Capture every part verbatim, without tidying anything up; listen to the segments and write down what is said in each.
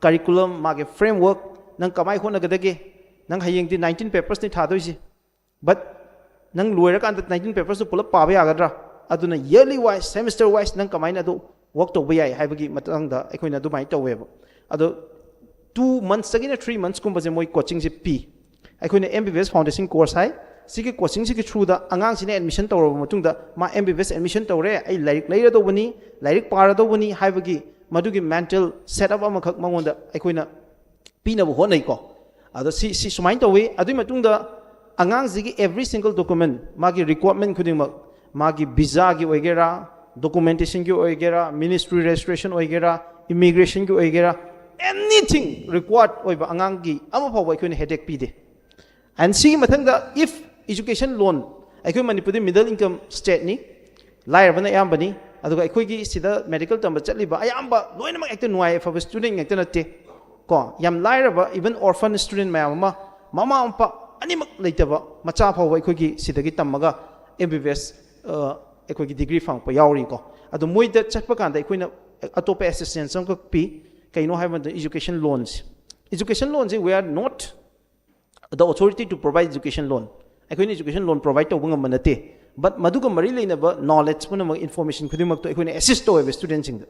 curriculum, ꯃꯥꯒꯤ framework, ꯅꯪ ꯀꯃꯥꯏꯅ ꯍꯣꯠꯅꯒꯗꯒꯦ, ꯅꯪ ꯍꯌꯦꯡꯗꯤ nineteen papersꯅꯤ ꯊꯥꯗꯣꯏꯁꯤ, but ꯅꯪ ꯂꯣꯏꯔꯀꯥꯟꯗ nineteen papersꯇꯨ ꯄꯨꯂꯞ ꯄꯥꯕ ꯌꯥꯒꯗ꯭ꯔꯥ? ꯑꯗꯨꯅ yearly wise, semester wise ꯅꯪ ꯀꯃꯥꯏꯅ ꯑꯗꯨ work ꯇꯧꯕ ꯌꯥꯏ ꯍꯥꯏꯕꯒꯤ ꯃꯇꯥꯡꯗ ꯑꯩꯈꯣꯏꯅ ꯑꯗꯨꯃꯥꯏꯅ ꯇꯧꯋꯦꯕ꯫ ꯑꯗꯣ two monthsꯇꯒꯤꯅ three monthsꯀꯨꯝꯕꯁꯦ ꯃꯣꯏ coachingꯁꯦ ꯄꯤ꯫ ꯑꯩꯈꯣꯏꯅ M B B S foundation course ꯍꯥꯏ, ꯁꯤꯒꯤ coachingꯁꯤꯒꯤ throughꯗ ꯑꯉꯥꯡꯁꯤꯅ admission ꯇꯧꯔꯕ ꯃꯇꯨꯡꯗ, ꯃꯥ M B B S admission ꯇꯧꯔꯦ, ꯑꯩ ꯂꯥꯏꯔꯤꯛ ꯂꯩꯔꯗꯧꯕꯅꯤ, ꯂꯥꯏꯔꯤꯛ ꯄꯥꯔꯗꯧꯕꯅꯤ ꯍꯥꯏꯕꯒꯤ ꯃꯗꯨꯒꯤ mental setup ꯑꯃꯈꯛ ꯃꯉꯣꯟꯗ ꯑꯩꯈꯣꯏꯅ ꯄꯤꯅꯕ ꯍꯣꯠꯅꯩꯀꯣ꯫ ꯑꯗꯣ ꯁꯤ, ꯁꯤ ꯁꯨꯃꯥꯏꯅ ꯇꯧꯋꯤ꯫ ꯑꯗꯨꯒꯤ ꯃꯇꯨꯡꯗ ꯑꯉꯥꯡꯁꯤꯒꯤ every single document, ꯃꯥꯒꯤ requirement ꯈꯨꯗꯤꯡꯃꯛ, ꯃꯥꯒꯤ visaꯒꯤ ꯑꯣꯏꯒꯦꯔꯥ, documentationꯒꯤ ꯑꯣꯏꯒꯦꯔꯥ, ministry registration ꯑꯣꯏꯒꯦꯔꯥ, immigrationꯒꯤ ꯑꯣꯏꯒꯦꯔꯥ, anything required ꯑꯣꯏꯕ ꯑꯉꯥꯡꯒꯤ ꯑꯃ ꯐꯥꯎꯕ ꯑꯩꯈꯣꯏꯅ headache ꯄꯤꯗꯦ꯫ And ꯁꯤꯒꯤ ꯃꯊꯪꯗ, if education loan, ꯑꯩꯈꯣꯏ ꯃꯅꯤꯄꯨꯔꯗꯤ middle income stateꯅꯤ, ꯂꯥꯏꯔꯕꯅ ꯑꯌꯥꯝꯕꯅꯤ, ꯑꯗꯨꯒ ꯑꯩꯈꯣꯏꯒꯤ ꯁꯤꯗ medical ꯇꯝꯕ ꯆꯠꯂꯤꯕ ꯑꯌꯥꯝꯕ ꯂꯣꯏꯅꯃꯛ ꯍꯦꯛꯇ ꯅꯨꯡꯉꯥꯏ ꯌꯥꯏꯐꯕ student ꯉꯥꯛꯇ ꯅꯠꯇꯦ ꯀꯣ, ꯌꯥꯝ ꯂꯥꯏꯔꯕ, even orphan student ꯃꯌꯥꯝ ꯑꯃ, ꯃꯃꯥ ꯃꯄꯥ ꯑꯅꯤꯃꯛ ꯂꯩꯇꯕ ꯃꯆꯥ ꯐꯥꯎꯕ ꯑꯩꯈꯣꯏꯒꯤ ꯁꯤꯗꯒꯤ ꯇꯝꯃꯒ M B B S, ꯑ, ꯑꯩꯈꯣꯏꯒꯤ degree ꯐꯪꯉꯛꯄ ꯌꯥꯎꯔꯤꯀꯣ꯫ ꯑꯗꯣ ꯃꯣꯏꯗ ꯆꯠꯄ ꯀꯥꯟꯗ ꯑꯩꯈꯣꯏꯅ ꯑꯇꯣꯞꯄ assistance ꯑꯃꯈꯛ ꯄꯤ꯫ ꯀꯩꯅꯣ ꯍꯥꯏꯕ ꯃꯇꯝꯗ education loanꯁꯦ, education loanꯁꯦ, we are not the authority to provide education loan. ꯑꯩꯈꯣꯏꯅ education loan provide ꯇꯧꯕ ꯉꯝꯕ ꯅꯠꯇꯦ, but ꯃꯗꯨꯒ ꯃꯔꯤ ꯂꯩꯅꯕ knowledge ꯄꯨꯝꯅꯃꯛ, information ꯈꯨꯗꯤꯡꯃꯛꯇꯣ ꯑꯩꯈꯣꯏꯅ assist ꯇꯧꯋꯦꯕ studentꯁꯤꯡꯗ꯫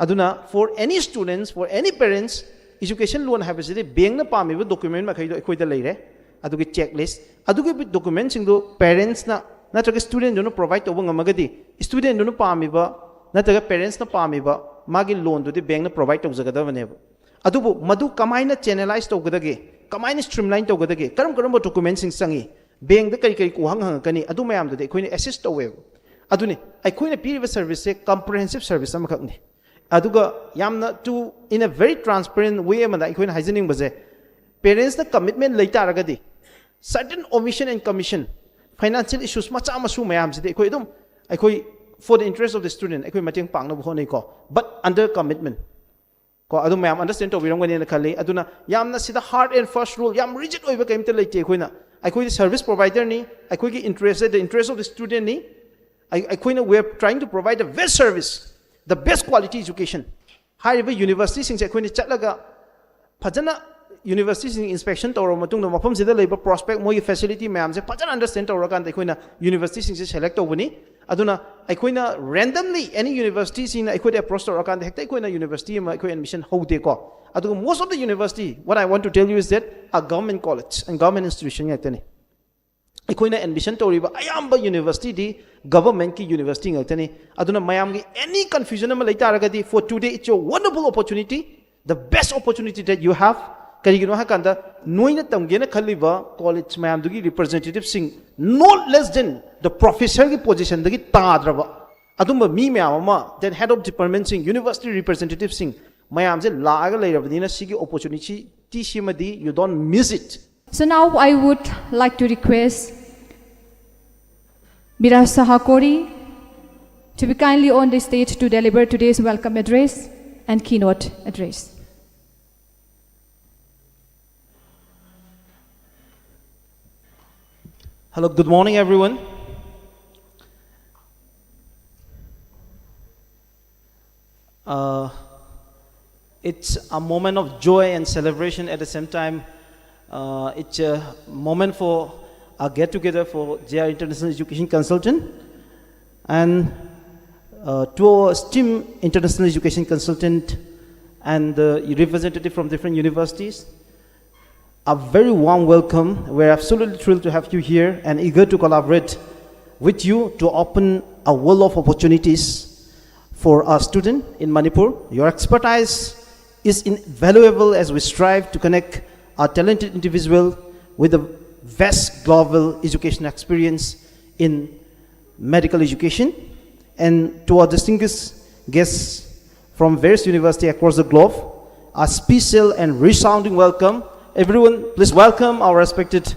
ꯑꯗꯨꯅ for any students, for any parents, education loan ꯍꯥꯏꯕꯁꯤꯗꯤ bankꯅ ꯄꯥꯝꯃꯤꯕ document ꯃꯈꯩꯗꯣ ꯑꯩꯈꯣꯏꯗ ꯂꯩꯔꯦ, ꯑꯗꯨꯒꯤ checklist, ꯑꯗꯨꯒꯤ documentꯁꯤꯡꯗꯣ parentsꯅ ꯅꯠꯇ꯭ꯔꯒ studentꯗꯨꯅ provide ꯇꯧꯕ ꯉꯝꯃꯒꯗꯤ, studentꯗꯨꯅ ꯄꯥꯝꯃꯤꯕ ꯅꯠꯇ꯭ꯔꯒ parentsꯅ ꯄꯥꯝꯃꯤꯕ ꯃꯥꯒꯤ loanꯗꯨꯗꯤ bankꯅ provide ꯇꯧꯖꯒꯗꯕꯅꯦꯕ꯫ ꯑꯗꯨꯕꯨ ꯃꯗꯨ ꯀꯃꯥꯏꯅ channelize ꯇꯧꯒꯗꯒꯦ, ꯀꯃꯥꯏꯅ streamline ꯇꯧꯒꯗꯒꯦ, ꯀꯔꯝ ꯀꯔꯝꯕ documentꯁꯤꯡ ꯆꯪꯉꯤ, bankꯗ ꯀꯔꯤ ꯀꯔꯤ ꯋꯥꯍꯪ ꯍꯪꯉꯛꯀꯅꯤ, ꯑꯗꯨ ꯃꯌꯥꯝꯗꯨꯗꯤ ꯑꯩꯈꯣꯏꯅ assist ꯇꯧꯋꯦꯕ꯫ ꯑꯗꯨꯅꯤ ꯑꯩꯈꯣꯏꯅ ꯄꯤꯔꯤꯕ serviceꯁꯦ comprehensive service ꯑꯃꯈꯛꯅꯤ꯫ ꯑꯗꯨꯒ ꯌꯥꯝꯅ to, in a very transparent way ꯑꯃꯗ ꯑꯩꯈꯣꯏꯅ ꯍꯥꯏꯖꯅꯤꯡꯕꯁꯦ, parentsꯅ commitment ꯂꯩ ꯇꯥꯔꯒꯗꯤ, certain omission and commission, financial issues ꯃꯆꯥ ꯃꯁꯨ ꯃꯌꯥꯝꯁꯤꯗꯤ ꯑꯩꯈꯣꯏ ꯑꯗꯨꯝ, ꯑꯩꯈꯣꯏ for the interest of the student ꯑꯩꯈꯣꯏ ꯃꯇꯦꯡ ꯄꯥꯡꯅꯕ ꯍꯣꯠꯅꯩꯀꯣ, but under commitment꯫ ꯀꯣ, ꯑꯗꯨ ꯃꯌꯥꯝ understand ꯇꯧꯕꯤꯔꯝꯒꯅꯤꯅ ꯈꯜꯂꯤ꯫ ꯑꯗꯨꯅ ꯌꯥꯝꯅ ꯁꯤꯗ hard and fast rule, ꯌꯥꯝ rigid ꯑꯣꯏꯕ ꯀꯔꯤꯝꯇ ꯂꯩꯇꯦ꯫ ꯑꯩꯈꯣꯏꯅ, ꯑꯩꯈꯣꯏꯗꯤ service providerꯅꯤ, ꯑꯩꯈꯣꯏꯒꯤ interest, the interest of the studentꯅꯤ꯫ ꯑꯩ-, ꯑꯩꯈꯣꯏꯅ, we are trying to provide the best service, the best quality education꯫ ꯍꯥꯏꯔꯤꯕ ꯌꯨꯅꯤꯚꯔꯁꯤꯇꯤꯁꯤꯡꯁꯦ ꯑꯩꯈꯣꯏꯅ ꯆꯠꯂꯒ ꯐꯖꯅ ꯌꯨꯅꯤꯚꯔꯁꯤꯇꯤꯁꯤꯡ ꯏꯟꯁꯄꯦꯛꯁꯟ ꯇꯧꯔꯕ ꯃꯇꯨꯡꯗ ꯃꯐꯝꯁꯤꯗ ꯂꯩꯕ ꯄ꯭ꯔꯣꯁꯄꯦꯛ, ꯃꯣꯏꯒꯤ ꯐꯦꯁꯤꯂꯤꯇꯤ ꯃꯌꯥꯝꯁꯦ ꯐꯖꯅ ꯑꯟꯗꯔꯁ꯭ꯇꯦꯟ ꯇꯧꯔꯀꯥꯟꯗ ꯑꯩꯈꯣꯏꯅ ꯌꯨꯅꯤꯚꯔꯁꯤꯇꯤꯁꯤꯡꯁꯦ ꯁꯦꯂꯦꯛ ꯇꯧꯕꯅꯤ꯫ ꯑꯗꯨꯅ ꯑꯩꯈꯣꯏꯅ ꯔꯦꯟꯗꯝꯂꯤ ꯑꯦꯅꯤ ꯌꯨꯅꯤꯚꯔꯁꯤꯇꯤꯁꯤꯡꯅ ꯑꯩꯈꯣꯏꯗ ꯑꯦꯄ꯭ꯔꯣꯁ ꯇꯧꯔꯀꯥꯟꯗ ꯍꯦꯛꯇ ꯑꯩꯈꯣꯏꯅ ꯌꯨꯅꯤꯚꯔꯁꯤꯇꯤ ꯑꯃ ꯑꯩꯈꯣꯏ ꯑꯦꯗꯃꯤꯁꯟ ꯍꯧꯗꯦꯀꯣ꯫ ꯑꯗꯨꯒ most of the university, what I want to tell you is that, are government college and government institution ꯉꯥꯛꯇꯅꯤ꯫ ꯑꯩꯈꯣꯏꯅ ꯑꯦꯗꯃꯤꯁꯟ ꯇꯧꯔꯤꯕ ꯑꯌꯥꯝꯕ ꯌꯨꯅꯤꯚꯔꯁꯤꯇꯤꯗꯤ ꯒꯚꯔꯟꯃꯦꯟꯠꯀꯤ ꯌꯨꯅꯤꯚꯔꯁꯤꯇꯤ ꯉꯥꯛꯇꯅꯤ꯫ ꯑꯗꯨꯅ ꯃꯌꯥꯝꯒꯤ ꯑꯦꯅꯤ ꯀꯟꯐ꯭ꯌꯨꯖꯟ ꯑꯃ ꯂꯩ ꯇꯥꯔꯒꯗꯤ, for today it's your wonderful opportunity, the best opportunity that you have. ꯀꯔꯤꯒꯤꯅꯣ ꯍꯥꯏ ꯀꯥꯟꯗ, ꯅꯣꯏꯅ ꯇꯝꯒꯦꯅ ꯈꯜꯂꯤꯕ ꯀꯣꯂꯦꯖ ꯃꯌꯥꯝꯗꯨꯒꯤ ꯔꯤꯄ꯭ꯔꯖꯦꯟꯇꯦꯇꯤꯚꯁꯤꯡ, not less than the professorꯒꯤ ꯄꯣꯖꯤꯁꯟꯗꯒꯤ ꯇꯥꯗ꯭ꯔꯕ ꯑꯗꯨꯝꯕ ꯃꯤ ꯃꯌꯥꯝ ꯑꯃ, then head of departmentꯁꯤꯡ, university representativeꯁꯤꯡ ꯃꯌꯥꯝꯁꯦ ꯂꯥꯛꯑꯒ ꯂꯩꯔꯕꯅꯤꯅ, ꯁꯤꯒꯤ ꯑꯣꯄꯣꯔꯆꯨꯅꯤꯇꯤꯁꯤꯃꯗꯤ you don't miss it. So now I would like to request Biraj Saha Kori to be kindly on the stage to deliver today's welcome address and keynote address. Hello, good morning, everyone. Uh, it's a moment of joy and celebration at the same time. Uh, it's a moment for a get together for J R International Education Consultant and uh, to our esteemed International Education Consultant and the representative from different universities. A very warm welcome. We're absolutely thrilled to have you here and eager to collaborate with you to open a world of opportunities for our student in Manipur. Your expertise is invaluable as we strive to connect our talented individual with the vast global education experience in medical education. And to our distinguished guests from various universities across the globe, a special and resounding welcome. Everyone, please welcome our respected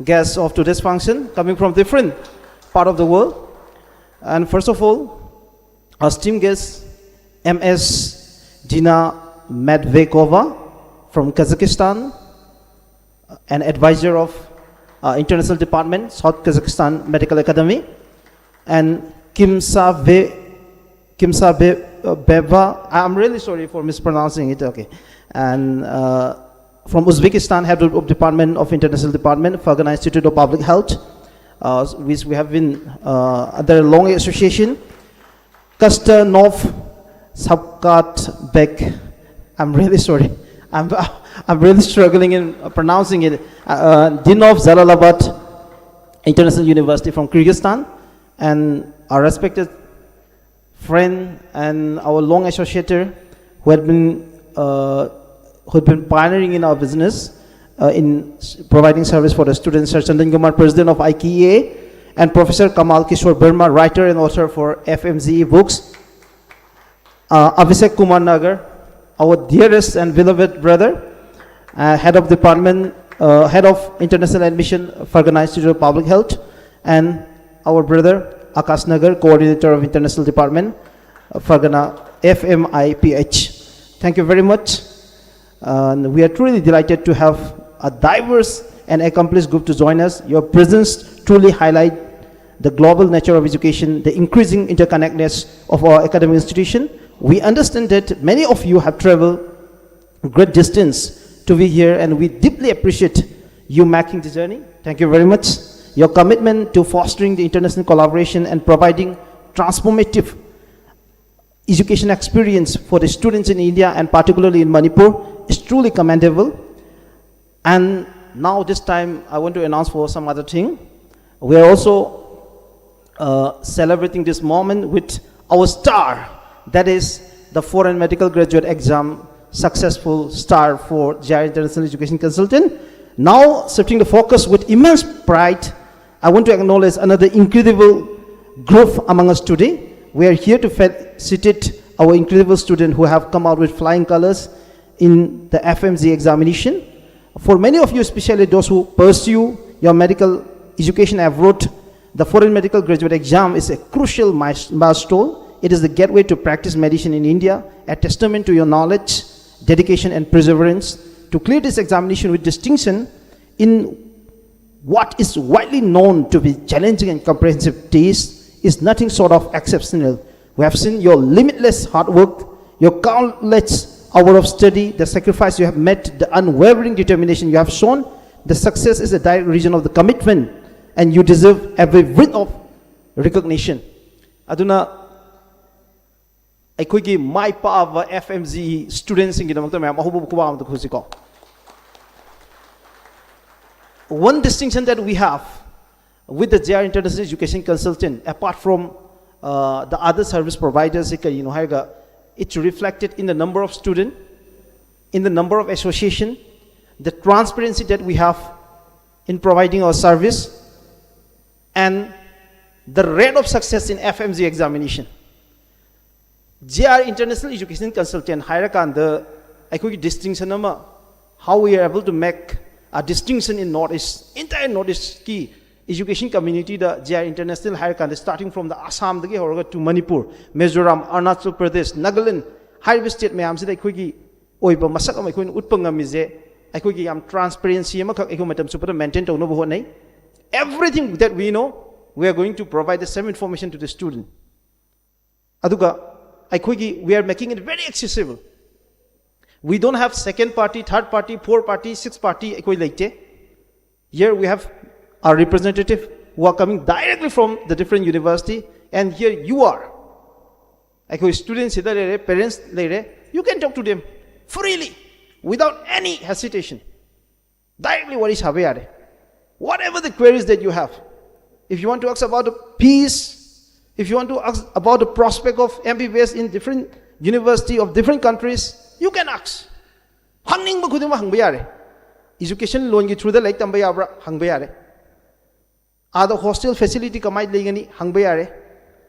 guests of today's function coming from different part of the world. And first of all, our esteemed guest, M S Dina Medvedkova from Kazakhstan, an advisor of uh, International Department, South Kazakhstan Medical Academy, and Kimsave, Kimsave uh, Beva. I'm really sorry for mispronouncing it. Okay. And uh, from Uzbekistan, head of Department of International Department, Fargana Institute of Public Health, uh, which we have been uh, under a long association. Kastanov Sabkat Bek. I'm really sorry. I'm, I'm really struggling in pronouncing it. Uh, Dean of Jalalabad International University from Kyrgyzstan, and our respected friend and our long associator who had been uh, who had been pioneering in our business uh, in s- providing service for the students, Sir Chandan Kumar, President of I K A, and Professor Kamal Kishore Verma, writer and author for F M Z E books. Uh, Abhishek Kumar Nagar, our dearest and beloved brother, uh, head of department, uh, head of international admission, Fargana Institute of Public Health, and our brother Akash Nagar, coordinator of international department, uh, Fargana F M I P H. Thank you very much. And we are truly delighted to have a diverse and accomplished group to join us. Your presence truly highlight the global nature of education, the increasing interconnectedness of our academic institution. We understand that many of you have traveled great distance to be here, and we deeply appreciate you making the journey. Thank you very much. Your commitment to fostering the international collaboration and providing transformative education experience for the students in India and particularly in Manipur is truly commendable. And now this time I want to announce for some other thing. We are also uh, celebrating this moment with our star, that is the foreign medical graduate exam successful star for J I International Education Consultant. Now shifting the focus with immense pride, I want to acknowledge another incredible group among us today. We are here to felicitate our incredible students who have come out with flying colors in the F M Z examination. For many of you, especially those who pursue your medical education abroad, the foreign medical graduate exam is a crucial mis- milestone. It is the gateway to practice medicine in India, a testament to your knowledge, dedication, and perseverance. To clear this examination with distinction in what is widely known to be challenging and comprehensive test is nothing short of exceptional. We have seen your limitless hard work, your countless hour of study, the sacrifice you have made, the unwavering determination you have shown. The success is a direct result of the commitment, and you deserve every bit of recognition. ꯑꯗꯨꯅ ꯑꯩꯈꯣꯏꯒꯤ ꯃꯥꯏ ꯄꯥꯛꯑꯕ F M G studentꯁꯤꯡꯒꯤꯗꯃꯛꯇ ꯃꯌꯥꯝ ꯑꯍꯧꯕ ꯈꯨꯕꯥꯛ ꯑꯃꯗ ꯈꯨꯁꯤꯀꯣ꯫ One distinction that we have with the J R International Education Consultant, apart from uh, the other service providers, ꯀꯔꯤꯅꯣ ꯍꯥꯏꯔꯒ, it's reflected in the number of student, in the number of association, the transparency that we have in providing our service, and the rate of success in F M G examination. J R International Education Consultant ꯍꯥꯏꯔꯀꯥꯟꯗ ꯑꯩꯈꯣꯏꯒꯤ distinction ꯑꯃ, how we are able to make a distinction in North East, entire North East ꯀꯤ education community ꯗ J R International ꯍꯥꯏꯔꯀꯥꯟꯗ, starting from the Assam ꯗꯒꯤ ꯍꯧꯔꯒ to Manipur, Mizoram, Arunachal Pradesh, Nagaland ꯍꯥꯏꯔꯤꯕ state ꯃꯌꯥꯝꯁꯤꯗ ꯑꯩꯈꯣꯏꯒꯤ ꯑꯣꯏꯕ ꯃꯁꯛ ꯑꯃ ꯑꯩꯈꯣꯏꯅ ꯎꯠꯄ ꯉꯝꯃꯤꯁꯦ, ꯑꯩꯈꯣꯏꯒꯤ ꯌꯥꯝ transparency ꯑꯃꯈꯛ ꯑꯩꯈꯣꯏ ꯃꯇꯝ ꯆꯨꯞꯄꯗ maintain ꯇꯧꯅꯕ ꯍꯣꯠꯅꯩ꯫ Everything that we know, we are going to provide the same information to the student. ꯑꯗꯨꯒ ꯑꯩꯈꯣꯏꯒꯤ, we are making it very accessible. We don't have second party, third party, four party, six party ꯑꯩꯈꯣꯏ ꯂꯩꯇꯦ꯫ Here we have our representative who are coming directly from the different university, and here you are. ꯑꯩꯈꯣꯏ students ꯁꯤꯗ ꯂꯩꯔꯦ, parents ꯂꯩꯔꯦ, you can talk to them freely, without any hesitation. Directly ꯋꯥꯔꯤ ꯁꯥꯕ ꯌꯥꯔꯦ꯫ Whatever the queries that you have, if you want to ask about the peace, if you want to ask about the prospect of M B B S in different university of different countries, you can ask. ꯍꯪꯅꯤꯡꯕ ꯈꯨꯗꯤꯡꯃꯛ ꯍꯪꯕ ꯌꯥꯔꯦ꯫ Education loan ꯒꯤ through ꯗ ꯂꯥꯏꯔꯤꯛ ꯇꯝꯕ ꯌꯥꯕ꯭ꯔꯥ ꯍꯪꯕ ꯌꯥꯔꯦ꯫ ꯑꯥꯗ hostel facility ꯀꯃꯥꯏꯅ ꯂꯩꯒꯅꯤ ꯍꯪꯕ ꯌꯥꯔꯦ꯫